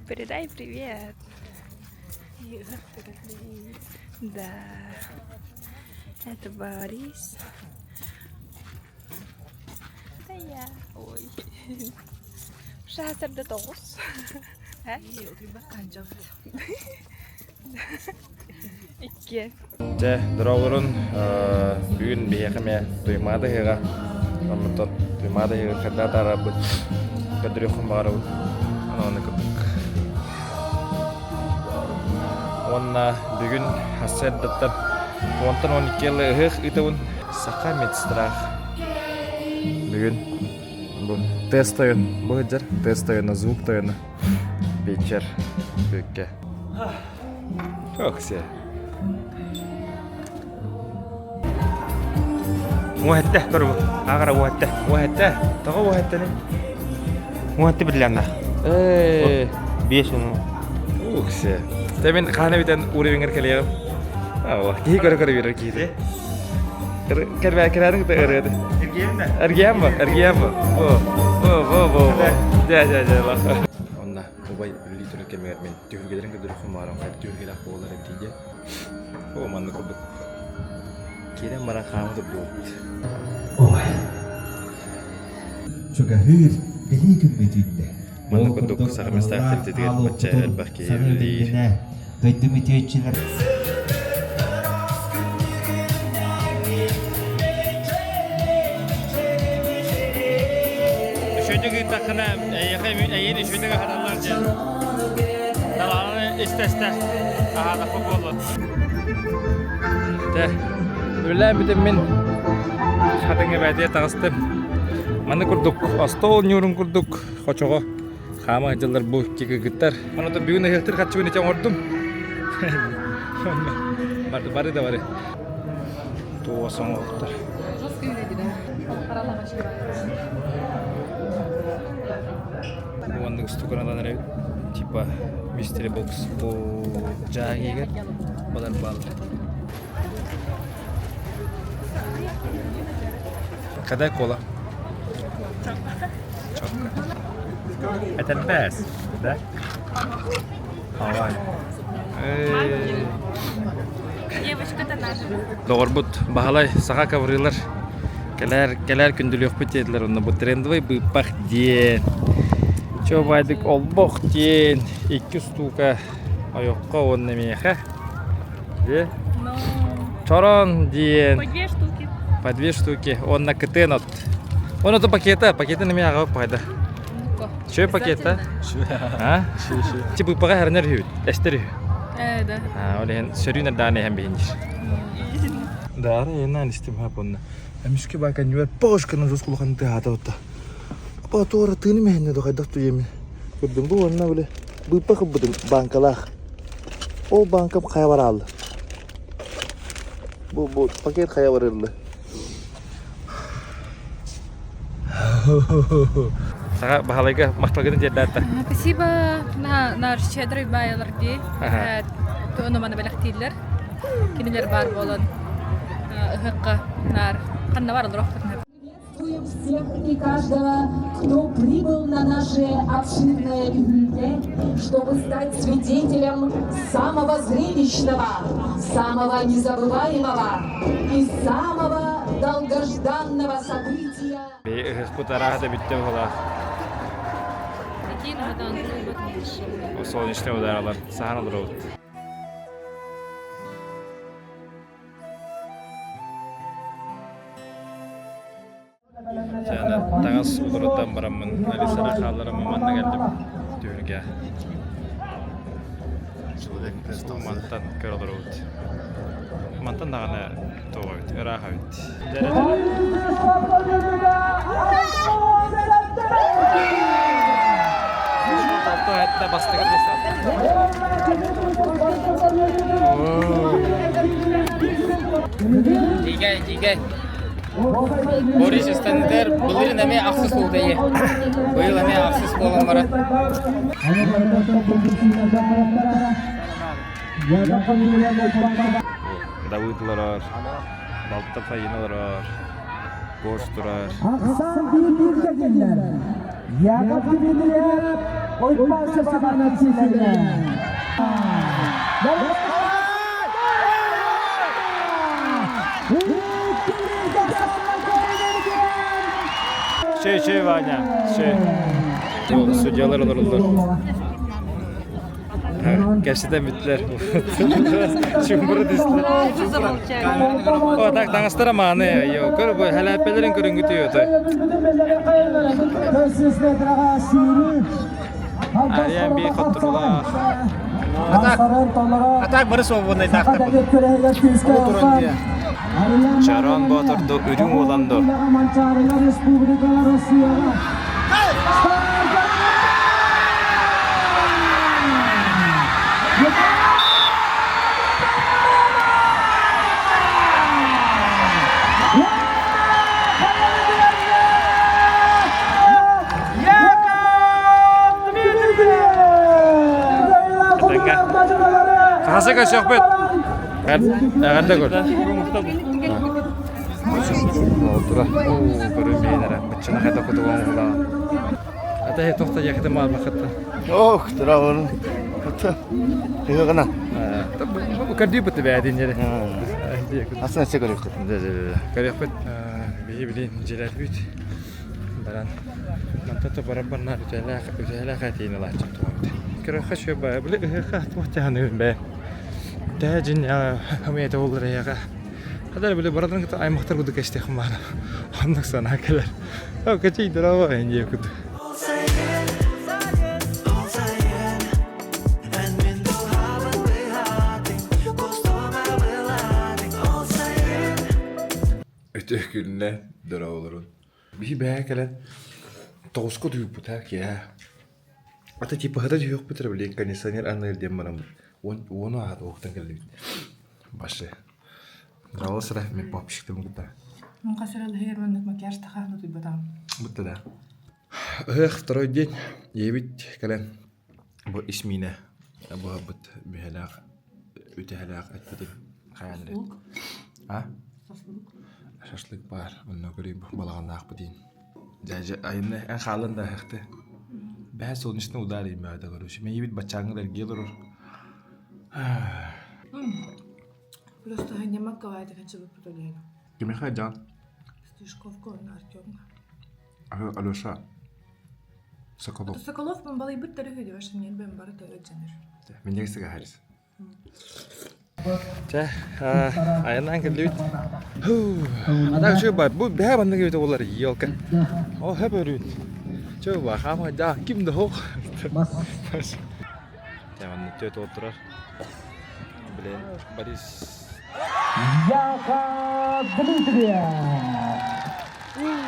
Передай привет. Да. Это Борис. Это я. Ой. Шаһасарда тоҕус. Икки. Дьэ, дорооболорун бүгүн биһиэхэ эмиэ Туймаада ыһыаҕа. Оннуттан Туймаада ыһыаҕын хайдах атаарарбыт көрдөрүөххүн баҕарабын. Аны курдук. Уонна бүгүн сарсыардаттан уонтан 12 ыла ыһыах ыытабын. Саха медстрах. Бүгүн бу тест тойон бу сылдьар тест тойоно, звук тойоно. Вечер бүккэ. Оксе. Уһэтте көрбү. Агара уһэтте. Уһэтте. Тоҕо уһэттени? Уһэтте биллэнна. Э. Биэс уну. Уксе. Те мен хаана бүтэн уровеньгер кэлиэҕим. Ава, киһи көрө-көрө биэрэр киһи. Кэрбээ кэрээриҥ да ырыады. Эргиэм да. Эргиэм ба, эргиэм ба. Во, во, во, во, во. Дьэ, дьэ, дьэ, ла. Онна убай үлэлии турар кэмигэр мин түһүлгэлэрин көрдөрөххүн баҕарам хайа түһүлгэлээх буолар эбитий диэн. О, маннык курдук. Киирэн баран хаама турдубут. Ой. Чугаһыыр бэлиэ күммүт үүннэ. Маннык курдук саха местаах тэрилтэтигэр бачча элбэх киһи үлэлиир. Дойду мүтүөччүлэр Үчүгэйдик ыыттаххына, эйиэхэ эйиэн үчүгэйдик аһаталлар диэн. Талааны истэ-истэ аһаатахпыт буоллун. Тэ, үлэлээбитим мин хатыҥ эбээтигэр таҕыстым. Маны курдук остуол ньуурун курдук хочоҕо хаама сылдьаллар бу икки кыргыттар. Онон бүгүн ыһыахтыыр харчыбын ити оҥордум. Бары, бары да бары. Туос оҥоһуктар. Бу маннык устуканалан эрэ типа мистери бокс бу дьааһыгар балар бааллар. Когда кола? Четко. Это бес, да? Давай. Девочка-то наша. Доҕорбут Баһылай саха коврылар кэлээр кэлээр күндүлүөхпүт диэтилэр онно бу трендовый быыппах диэн чуобайдык олбох диэн икки устуука ойоххо уонна миэхэ Де? Чорон диэн По две штуки. По две штуки. Уонна кытын от. Уонна то пакета. Пакетын эмиэ аҕабыт пайда. Чөй пакета. А? Ти быппаҕа хэрнер үһү. Эстер үһү. Э, да. А, ол иһин сөрүүн эрдэҕинэ иһэн биһин диир. Даара иһинэн истим хапонна. Эмискэ бака ньүөр пошканы жус кулахан тыаһаата отта. Апа туора тыыным иһинне до хайдах туйемин. Көрдүм бу уонна бile быыппа кыббытым банкалаах. Ол банкам хайа бараалла. Бу бу пакет хайа барылла. Саха Баһылайга махталгын тиэрдээттэ. Спасибо на наш щедрый баайалар дии. Ону маны бэлэхтииллэр. Кинилэр баар буолан ыһыкка наар ханна бар олорохпут. Приветствуем всех и каждого, кто прибыл на наше обширное юбилей, чтобы стать свидетелем самого зрелищного, самого незабываемого и самого долгожданного события. Ыһыкпыт арааһа да бүттэ быһыылаах. Солнечный ударалар саһан олоробут. Дьэ, таҥас уларытан бараммын Алисара хааллараммын манна кэллим түһүлгэ. Мантан көрө олоробут. Мантан даҕаны туох эбит, ыраах эбит. Алта бастакы Дьиикэй, дьиикэй. Борис Станитер былырыын эмиэ ахсыс буолта ийэ. Быйыл эмиэ ахсыс буолан баран. Давыд олорор, Балта Фаина олорор, Гош турар. Ахсан биир кэллэр. Яков Дмитриев. Чэй, чэй, Ваня, чэй. Судьялар олороллор. Кэпсэтэн бүттүлэр. Чумбуру түстүлэр. О, так таҥастара мааны. Көр бу хэлээппэлэрин көрүҥҥүтүй отой. Ариан би хотторулаах. Атак бары свободный таахтар. Чарон Боотурду үрүҥ уоланду. Хаса көсөхпүт. Эҕэрдэ көр. Олтура. Көрүн бэйнэрэ. Быччана хайда кутуган улаа. Ата тохта якыты мал бакытта. Ох, тура Тыгына. Көрдүү бутты бэдин жere. Асан се көрөккүт. Көрөкпүт. Биһи билин дьиэлэрбит баран манта то баран барнаар үтэлээх үтэлээх этиин ылааччым туһаммыт. Көрөххө үчүгэй баа били ыһыахха туох тяханыгын бээ. Тэһэ дьин хамыйата буоллар эйиэхэ. Хадары били баратын кытта аймахтар курдук кэстиэххин баара. Оннук санаа кэлэр. О, кэчий здорово диye курдук. Үтүө күнүнэн дорооболорун. Биһи бэйэ кэлэн тоҕуска утуйбута киэһэ. Ата типа хата түһүөхпүт эрэ блин кондиционер анныгар диэн бараммыт. Уон уону аата уһуктан кэллибит. Башы. Дорооболос эрэ мин попщиктым кытта. Муҥха сыралыһыгар маннык макияж тахаан утуйбатаҕым. Бутта да. Ыһыах второй день ийэбит кэлэн бу ис миинэ буһарбыт мүһэлээх үтэһэлээх эппитин хайаан эрэ а шашлык баар онно көрүй балаҕаннаахпыт иин дьэ айынна эн хаалан да ыһыахты бэһэ солнечный удар имээдэ короче мейибит баччааҥҥы эргийэ олорор Просто ханньамакка баайда хаччыбыппыт олеһин. Кимиэхэ дьаан? Стишковка уонна Артемҥа. Алеша Соколов. Соколов балыйбыт төрүһү деп ашын бен бары төрөт жаныр. Минньигэс сыгаһарыс. Чэ, айаннаан кэллибит. Ата үчүгэй бар. Бу бэһэ баннык эбит оҕолор елка. Ол хөп өрүүн. Чө ба хаама да ким да хоқ. Чэ, манна төт турар. Блин, Борис Яков Дмитриев!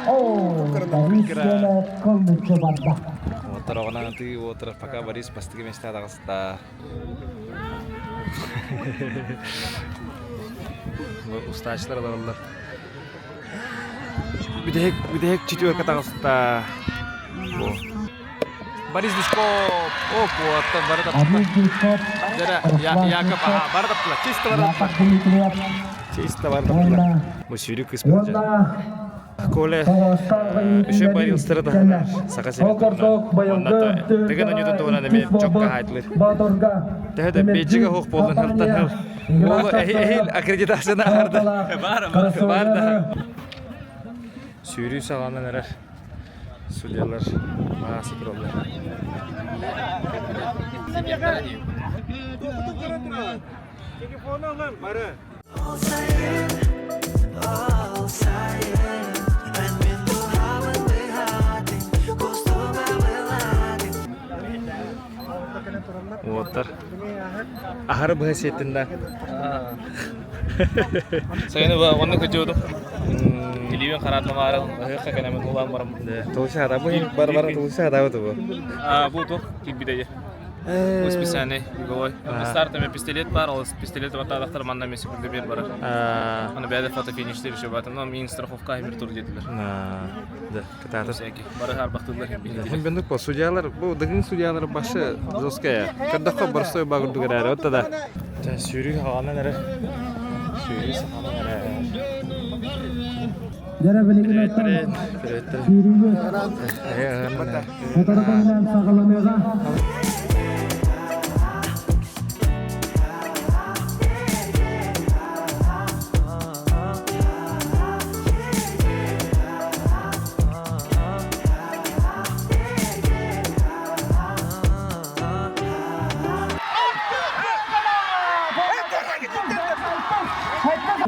О, Борис кылмыччы барда. Отороҕунан ытыы уотурар пока Борис бастакы миэстэ таҕыста. Устаачылар олороллор. Бүтэһик бүтэһик четверка таҕыста. Борис Душков! О, куоттан бары таптылар. Дьэрэ, Яков, ага, бары таптылар. Чисто бары таптылар. Чисто бары таптылар. Бу сүүрүк кыс Коля үчүгэй барилстары таһынан Саха сирин туһунан Тыгын онньутун туһунан эмиэ чокка хаайтылыр. Төһө да бейджигэ суох буоллун халтан хал. Уолу эһил аккредитацияны аһарда. Бар, бар да. Сүүрүү саҕаланан эрэр. Судьялар маасы тураллар. Уоттар аһары быһа сиэттин да. Сайыны онно көтүөдүм. Илиибин хараатламаары ыһыахха кэнэмин улаан барам. Тулуса хатабы бар бар тулуса хатабы тубу. А бу туох килбидэйэ. Бу специальный угловой. Стартами пистолет бар, ол пистолет батаадахтар манна эмиэ секунда биэр барар. Аны бэйэ фотофиништир еще баатым, но мин страховка эмир тур диэтилэр. Да, кытаатыр. Бары харбахтыыллар Хин бендук по судьялар, бу дыгын судьялар башы жесткая. Көрдөххө борстой багырдук эрээри, отта да. Сүүрүү хаҕанан эрэ. Сүүрүү саҕанан эрэ. Дьэрэ билигин оттон сүүрүүгү сотору кэминэн саҕаланыаҕа.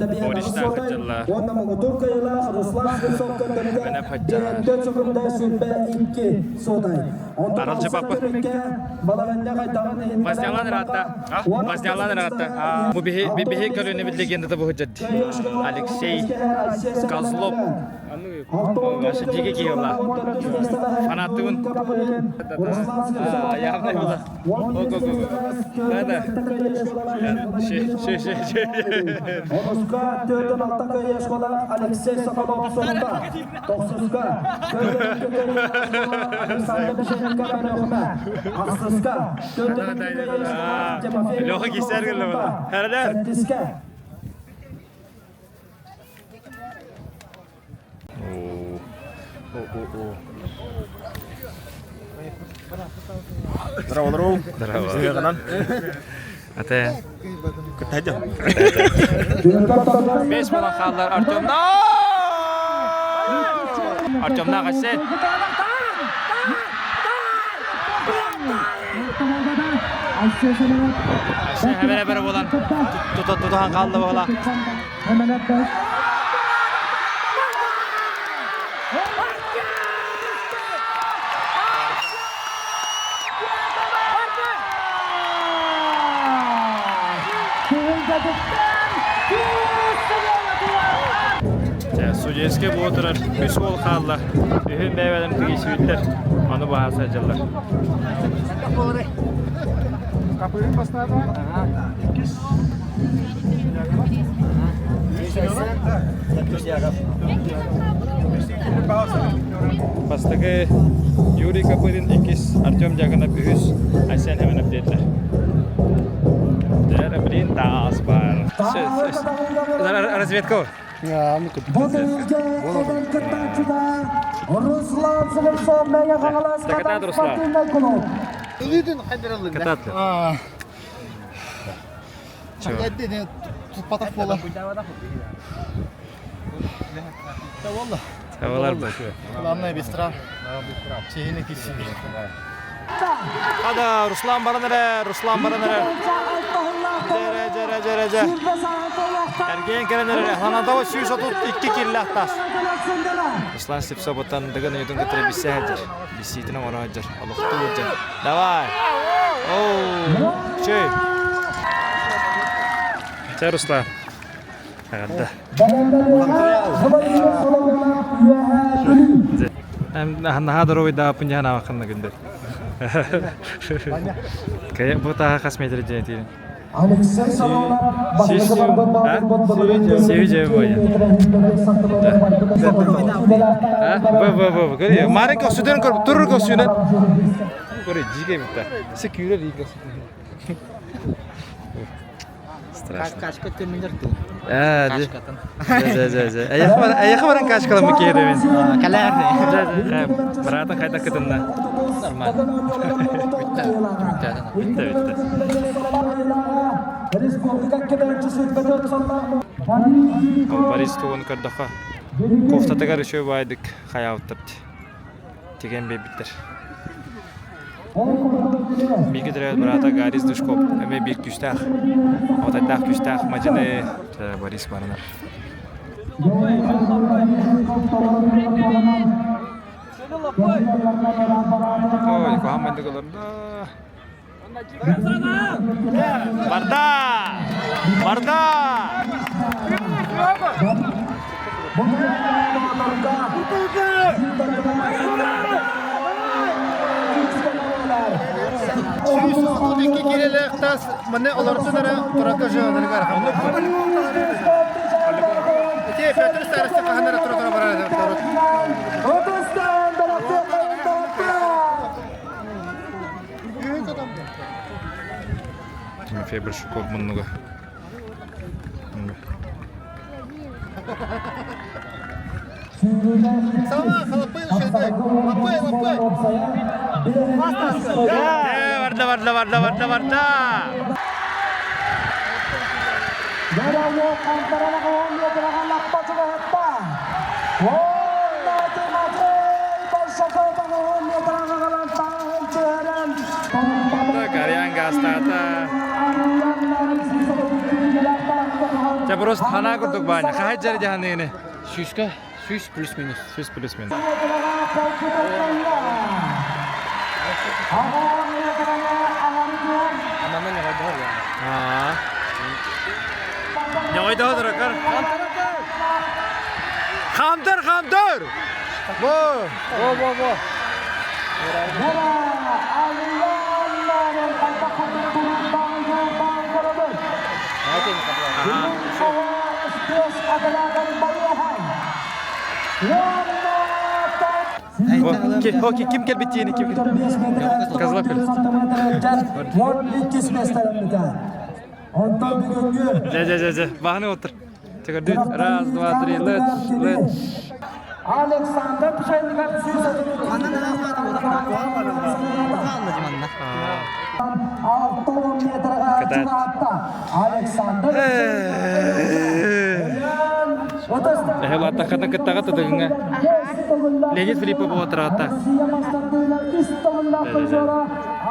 Бористаах дьалла. Уонна муҥутуур кыайыылаах Руслан Слепцов көрдөрдө Мэнэ пачча. 4 секунда 22 сотай. Онтон Аралчы папа. балаҕанньа хайдаҕын иһин Вознялан ыраатта. Вознялан ыраатта. Бу биһи биһи көлүөнэбит легендата бу сылдьар. Алексей Козлов. Вообще дикий киһи буолла. Фанаттыбын. Явно было. Да, да. Ше, ше, ше, ше. Онуска төрдөн алта кыайа школа Алексей Соколов сонунда. Тохсуска Александр Мишенко Бөлөхмө. Ахсыска төрдөн Леха кисер келді бұны. Хәрәләр. Сэттиске Здорово, здорово. Здорово. Ате. Кытайда. Бес болан хааллар Артемна! Артемна қасет. Hemen hemen болан тутахан қалды бола. Судейский буотурар үс уол хаалла. Үһүн бэйбэлэрин тигисибиттэр. Ону баһа сылдьаллар. Бастакы Юрий Копырин, иккис Артем Дьяконов, үһүс Айсен Хеменов диэтилэр. Дэр, блин, таас бар. Разведка. Бу түһүлгэ эдэр кыттааччыта Руслан Слепцов Мэҥэ Хаҥалас Катат Руслан. спортивнай кулууп. Катат. Туппатах буола. Тавалар бу. Главное быстро. Чейini кисси. Ада Руслан баран эрэ, Руслан баран эрэ. Дьэрэ, дьэрэ, дьэрэ, дьэ. Эргиэн кэлэн эрэ. Ханатова 132 киллээх тас. Руслан Слепцовтан дыгын уйутун кытары билсэ сылдьар. Билсиитин оҥоро сылдьар. Олохтуу сылдьар. Давай! Оу! Чэй! Чэ, Руслан. Эҕэрдэ. Наһаа доруобайдааппын дьаһан аахханна күндэр. Кая бу тааһа хас метр дьиэ этиин? Алексей Соломонов бастакы барбыт баалырбыт Севи дьиэ буойа. Б б б б Маленький сүдэн көр турur көсүнэн. Көрө жиге битта. Се күүрэр иге. Страшно. Кашка төмүнөр дуу. Ээ, дьэ. Кашкатын. Дьэ, дьэ, дьэ. Эйэхэ баран кашкаламмыт киһи эбин. Кэлээр. Быраатын хайдах кытынна? Нормально. Бүттэ. Бүттэ. Бүттэ, бүттэ. Республика Борис тугун көрдөххө, кофтатыгар үчүгэй баайдык хайаабыттар тигэн биэрбиттэр. Бииргэ төрөөбүт быраата Гарис Душков эмиэ биир күүстээх, отайдаах күүстээх мадьыны Борис баранар. Ой, куһаҕан маннык олордо. Барда! Барда! 132 килэлээх таас манна олордун эрэ турарга жыһынарыгар Ити Петр Старости хаһан эрэ тура-тура барар Тимофей Большаков муннуга. Сама, халапай ушедек. Лапай, лапай. Барда, барда, барда, барда, барда. Карьян гастата. Ча просто хана курдук баanya. Хахай жары жаханыгыны. Сүүскэ, сүүс плюс-минус. Сүүс плюс-минус. Аа. Ньоҕойдоһо туракар. Хамтар, хамтар! Бо! Бо, бо, бо. Хокки ким кэлбит ким Козлов Дьэ, дьэ, дьэ, дьэ. Баһаны отыр. Чэгэрдүүт. Раз, два, три, лыч, лыч. Александр Пшенников Александр Эһэл аттаххана кыттаҕа тыдыгыҥа. Леонид Филиппов буотараата.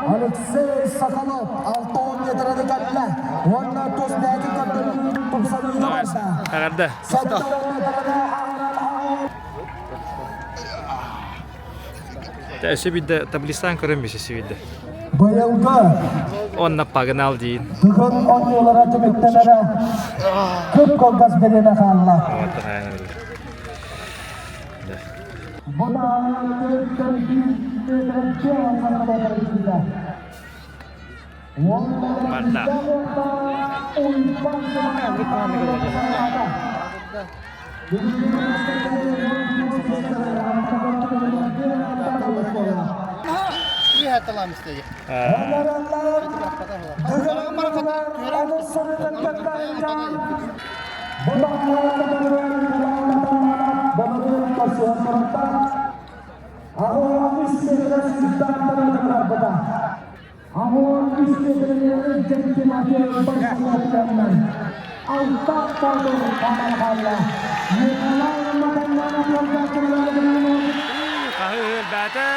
Алексей Соколов 6 метраны кэллэ. Уонна тус бэйэтин көрдөрүүтүн тупсарыыны барда. Эҕэрдэ. Өссө биирдэ таблицаан көрөн бисеси биирдэ. Быйылгы Онна погнал диин. Бүгүн оонньуулара түмүктэнэрэ көп кылгас бириэмэ хаалла. Барда. Хаһы бата.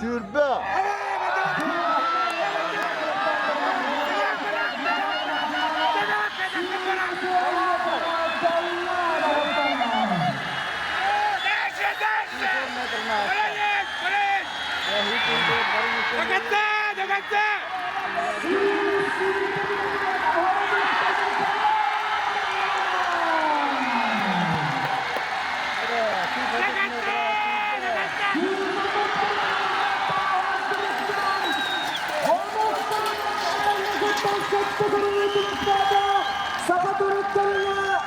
Сүүрбэ. Саха төрүттэригэр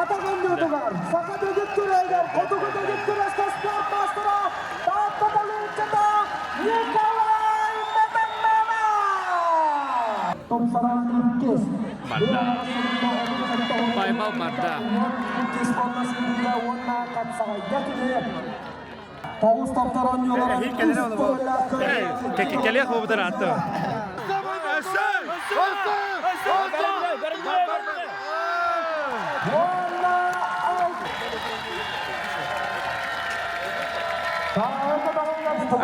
атах оонньуутугар, саха дэгит күрээгэр, хотугу дэгит күрэскэ спорт маастара Таатта Талыыччата Николай Метаннана! Тупсаран иккис. Барда. Баймал барда. Иккис буолла сүүрүүгэ уонна хапсаҕайга кини тоҕус топтор оонньуулара Кэлиэх буолбутар атты.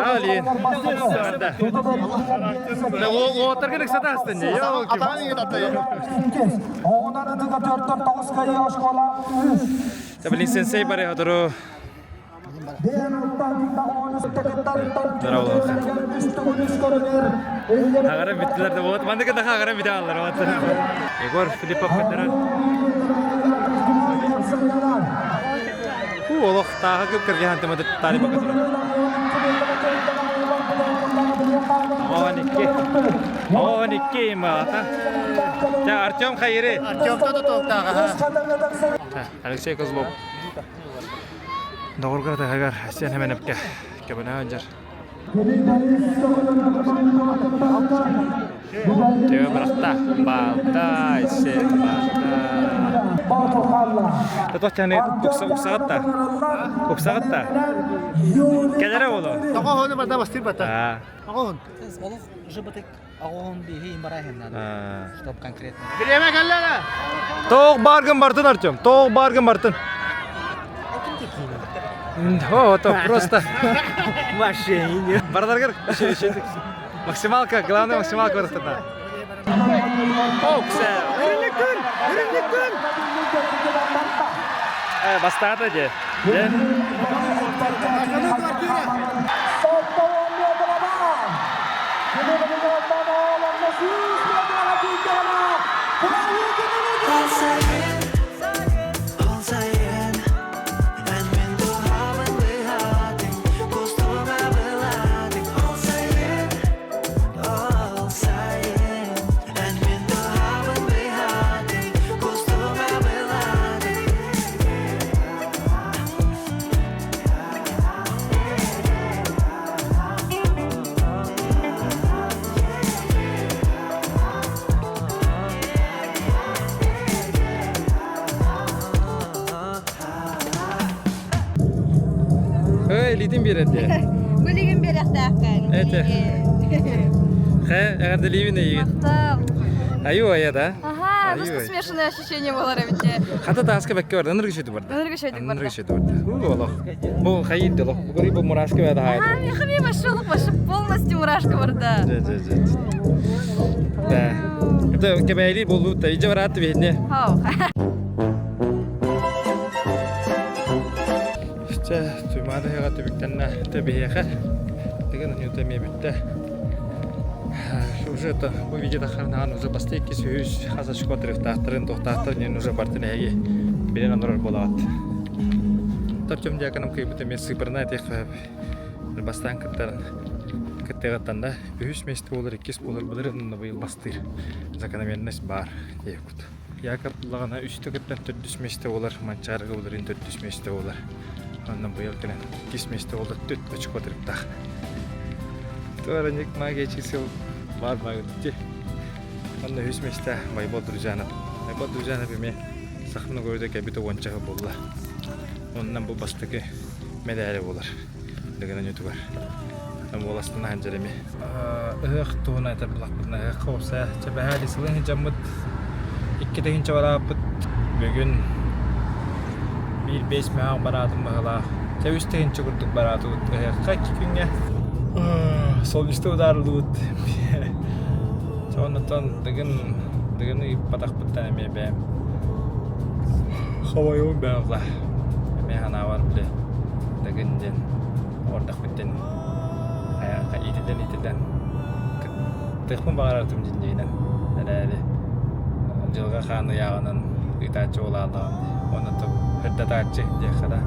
Алин. Барда. Уотарга ыксатаастын. Атаан иҥет аттайы. Оҕунан ытыга төртөр тоҕус кыайыы оскуола үс. Блин, сенсей бары хотуру. Хагара биттилер да вот. Мандыка да хагара бите аллар вот. Егор Филиппов кытара. Ху олох тааха көп кирген тымады тали бакатыр. 12. 12 имата. Та Артем Хайри. Артем то толтаға. Алексей Козлов. Доҕоргор тахагар сен хеменепке көбөнө жар. Төбө бырахта. Балта, сен балта. Тото чаны укса уксаҕытта. Уксаҕытта. Кэлэрэ боло. Тоҕо хону барда бастыр бата. Тоҕо хон. Олох уже Аҕоһун биһи имбараһын надо, чтоб конкретно. Бириэмэ кэллэ да. Тоох баргын бартын Артем, тоох баргын бартын. О, это просто Машине. Бардаргар максималка, главное максималка барахтана. Оксе. Э, бастаата же. Же. Эй, илиитин биэрэр диэ. Билигин биэрэхтээххин. Эти. Хэ, эҕэрдэлиибин эйигин. Махтал. Аю ая да? Ага, ну что смешанное ощущение было ведь. Хата тааска бэккэ барда, ынырык үчүгэй барда. Ынырык үчүгэй барда. Ынырык үчүгэй барда. Уу, олох. Бу хайыр да олох. Бу бу мурашка бэдэ хайыр. Ага, мехами вообще олох вообще полностью мурашка барда. Дьэ, дьэ, дьэ. Да. Это кэбээли болуу та ижэ бараат биһинне. Хау. Чэ, Туймаада ыһыаҕа түбүктэннэ, тэ биһиэхэ. Дыгын оонньуута эмиэ бүттэ. Уже это бу видео таххарнаан уже бастакы иккис үһүс хас очко отрывтаахтарын, туохтаахтарын диэн уже бартын эһиги билэн олорор буолаҕыт. Артем Дьяконов кыайбыт эмиэ сыыпарынан этиэххэ сөп. Бастаан кыттарын кыттыаҕыттан да үһүс миэстэ буолар, иккис буолар былырыын быйыл бастыыр закономерность баар диэбит. Яков буллаҕына үстэ кыттан төрдүс миэстэ буолар, Манчаарыга былырыын төрдүс миэстэ буолар. Онно быйыл кэлэн иккис миэстэ буолла, түт очко тырыктаах. Туораник магия чисел бар магия. Онно үһүс миэстэ Байбол Друзьянов. Байбол Друзьянов эмиэ саханы көрүдэ кэбитэ уончаһы буолла. Онно бу бастакы мэдээлэ буолар. Дыгын онньутугар. Буоластан аһан эми. Ыһыах туһунан этэр булахпытына ыһыахха уопсайа чэбэһээли сылын сылдьаммыт икки тыһыынча барааппыт бүгүн биир биэс мөһөөх бараатым быһыылаах чэ үс тыһыынча курдук бараатыбыт ыһыахха икки күҥҥэ солнечный ударылыбыт чэ оннуттан дыгын дыгын ыыппатахпыттан эмиэ бэйэм хомойуум бэйэм эмиэ санаабар били дыгын диэн ордахпыттан Ититэн ититэн кыттыахпын баҕарартым дьиҥнээгинэн эрээри дьылҕа хаан ыйааҕынан ыытааччы буолааллаҕым дии уонна ырдатааччы диэххэ да.